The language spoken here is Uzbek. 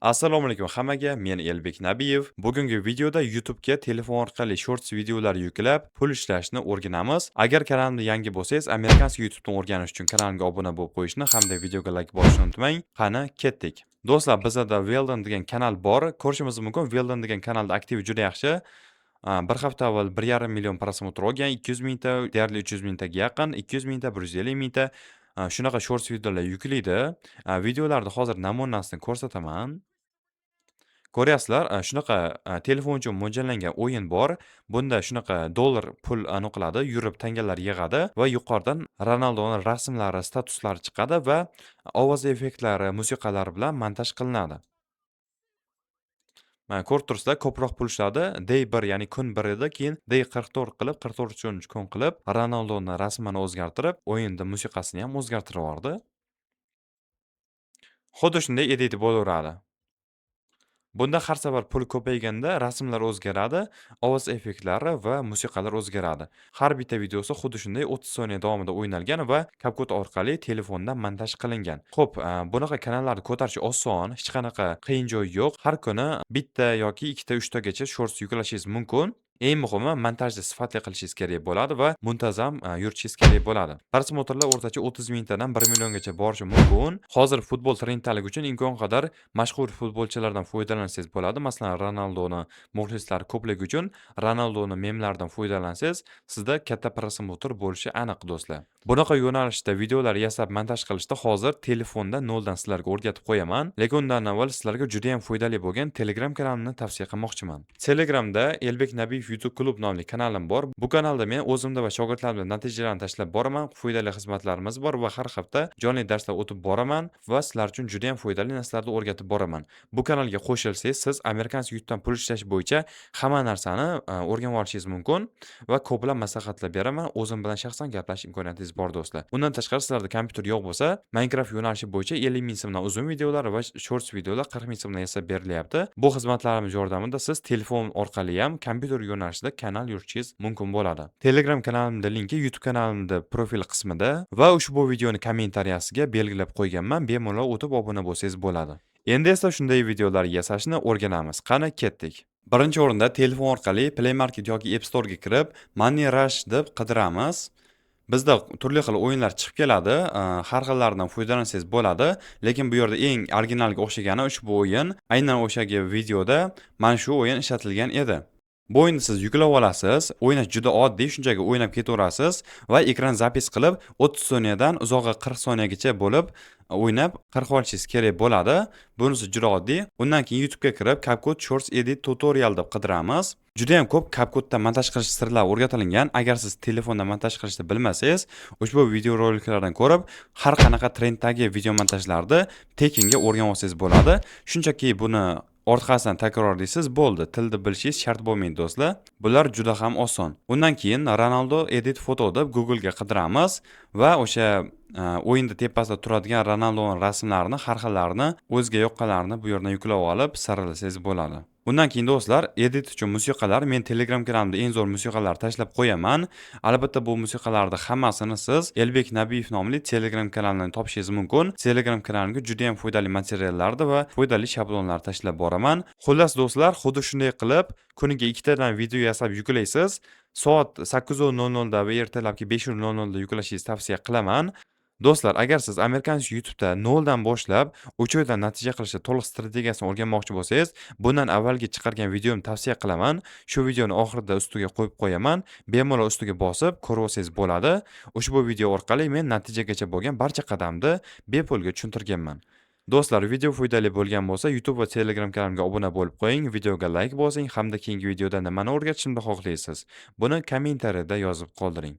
Assalomu alaykum hammaga, men Elbek Nabiyev. Bugungi videoda YouTube'ga telefon orqali Shorts videolar yuklab, pul ishlashni o'rganamiz. Agar kanalimda yangi bo'lsangiz, американский YouTube'dan o'rganish uchun kanalimga obuna bo'lib qo'yishni hamda videoga like bosishni unutmang. Qani, ketdik. Do'stlar, bizada Weldon degan kanal bor. Ko'rishimiz mumkin, Weldon degan kanalda aktivi juda yaxshi. Bir hafta avval 1,5 million просмотр olgan, 200 mingta, deyarli 300 mingtaga yaqin, 200 mingta, 150 mingta shunaqa Shorts videolar yuklaydi. Videolarni hozir namunasini ko'rsataman. Ko'ryapsizlar, shunaqa telefon uchun mo'ljallangan o'yin bor. Bunda shunaqa dollar pul anaqa qiladi, yurib tangalar yig'adi va yuqoridan Ronaldoni rasmlari, statuslari chiqadi va ovoz effektlari, musiqalari bilan montaj qilinadi. Mana, ko'rib turibsizlar, ko'proq pul ishladi. Day 1, ya'ni kun 1 edi, keyin day 44 qilib, 44-kun qilib, Ronaldoni rasmini o'zgartirib, o'yinda musiqasini ham o'zgartirib yubordi. Xuddi shunday edit bo'laveradi. Bunda har safar pul ko'payganda rasmlar o'zgaradi, ovoz effektlari va musiqalar o'zgaradi. Har bitta videosi xuddi shunday 30 soniya davomida o'ynalgan va CapCut orqali telefonda montaj qilingan. Xo'p, bunaqa kanallarni ko'tarish oson, hech qanaqa qiyin joyi yo'q. Har kuni bitta yoki ikkita, uchtagacha Shorts yuklashingiz mumkin. Eng muhimi, montajni sifatli qilishingiz kerak bo'ladi va muntazam yuritishingiz kerak bo'ladi. Просмотр lar o'rtacha 30 mingtadan 1 milliongacha borishi mumkin. Hozir futbol trenddaligi uchun imkon qadar mashhur futbolchilardan foydalansangiz bo'ladi. Masalan, Ronaldoni muxlislari ko'pligi uchun Ronaldoni memlaridan foydalansangiz, sizda katta просмотр bo'lishi aniq, do'stlar. Bunaqa yo'nalishda videolar yasab montaj qilishda hozir telefonda noldan sizlarga o'rgatib qo'yaman. Lekin undan avval sizlarga juda ham foydali bo'lgan Telegram kanalimni tavsiya qilmoqchiman. Telegramda Elbek Nabiyev YouTube klub nomli kanalim bor. Bu kanalda men o'zimda va shogirdlarimda natijalarni tashlab boraman. Foydali xizmatlarimiz bor va har hafta jonli darslar o'tib boraman va sizlar uchun juda ham foydali narsalarni o'rgatib boraman. Bu kanalga qo'shilsangiz, siz американский YouTube'dan pul ishlash bo'yicha hamma narsani o'rganib olishingiz mumkin va ko'plab maslahatlar beraman. O'zim bilan shaxsan gaplashish imkoniyatingiz bor, do'stlar. Undan tashqari, sizlarda kompyuter yo'q bo'lsa, Minecraft yo'nalishi bo'yicha 50 ming so'mdan uzun videolar va Shorts videolar 40 ming so'mdan yasab berilyapti. Bu xizmatlarimiz yordamida siz telefon orqali ham kompyuter yo'nalishida kanal yuritishingiz mumkin bo'ladi. Telegram kanalimda linki YouTube kanalimda profil qismida va ushbu videoni kommentariyasiga belgilab qo'yganman. Bemalol o'tib obuna bo'lsangiz bo'ladi. Endi esa shunday videolar yasashni o'rganamiz. Qani, ketdik. Birinchi o'rinda telefon orqali Play Market yoki App Store'ga kirib, Money Rush deb qidiramiz. Bizda turli xil o'yinlar chiqib keladi. Har xillaridan foydalansangiz bo'ladi, lekin bu yerda eng originalga o'xshagani ushbu o'yin. Aynan o'shagi videoda mana shu o'yin ishlatilgan edi. Bu o'yinni siz yuklab olasiz. O'ynash juda oddiy, shunchaki o'ynab ketaverasiz va ekran запись qilib 30 soniyadan uzog'i 40 soniyagacha bo'lib o'ynab qirqib olishingiz kerak bo'ladi. Bunisi juda oddiy. Undan keyin YouTube'ga kirib, CapCut Shorts Edit Tutorial deb qidiramiz. Juda ham ko'p CapCutda montaj qilish sirlari o'rgatilgan. Agar siz telefonda montaj qilishni bilmasangiz, ushbu videoroliklardan ko'rib, har qanaqa trenddagi video montajlarni tekinga o'rganib olsangiz bo'ladi. Shunchaki buni orqasidan takrorlaysiz, bo'ldi. Tilni bilishingiz shart bo'lmaydi, do'stlar. Bular juda ham oson. Undan keyin Ronaldo Edit Photo deb Google'ga qidiramiz va o'sha o'yinda tepasida turadigan Ronaldoning rasmlarini, har xillarini, o'ziga yoqqanlarini bu yerdan yuklab olib, saralasangiz bo'ladi. Undan keyin, do'stlar, edit uchun musiqalar, men Telegram kanalimda eng zo'r musiqalarni tashlab qo'yaman. Albatta, bu musiqalarni hammasini siz Elbek Nabiyev nomli Telegram kanalidan topishingiz mumkin. Telegram kanalimga juda ham foydali materiallarni va foydali shablonlarni tashlab boraman. Xullas, do'stlar, xuddi shunday qilib kuniga ikkitadan video yasab yuklaysiz. Soat 8:00 da va ertalabki 5:00 da yuklashingizni tavsiya qilaman. Do'stlar, agar siz американский YouTube'da noldan boshlab 3 oyda natija qilishni to'liq strategiyasini o'rganmoqchi bo'lsangiz, bundan avvalgi chiqargan videomni tavsiya qilaman. Shu videoni oxirida ustiga qo'yib qo'yaman. Bemalol ustiga bosib ko'rib olsangiz bo'ladi. Ushbu video orqali men natijagacha bo'lgan barcha qadamni bepulga tushuntirganman. Do'stlar, video foydali bo'lgan bo'lsa, YouTube va Telegram kanalimga obuna bo'lib qo'ying, videoga like bosing hamda keyingi videoda nimani o'rgatishimni xohlaysiz? Buni kommentariyada yozib qoldiring.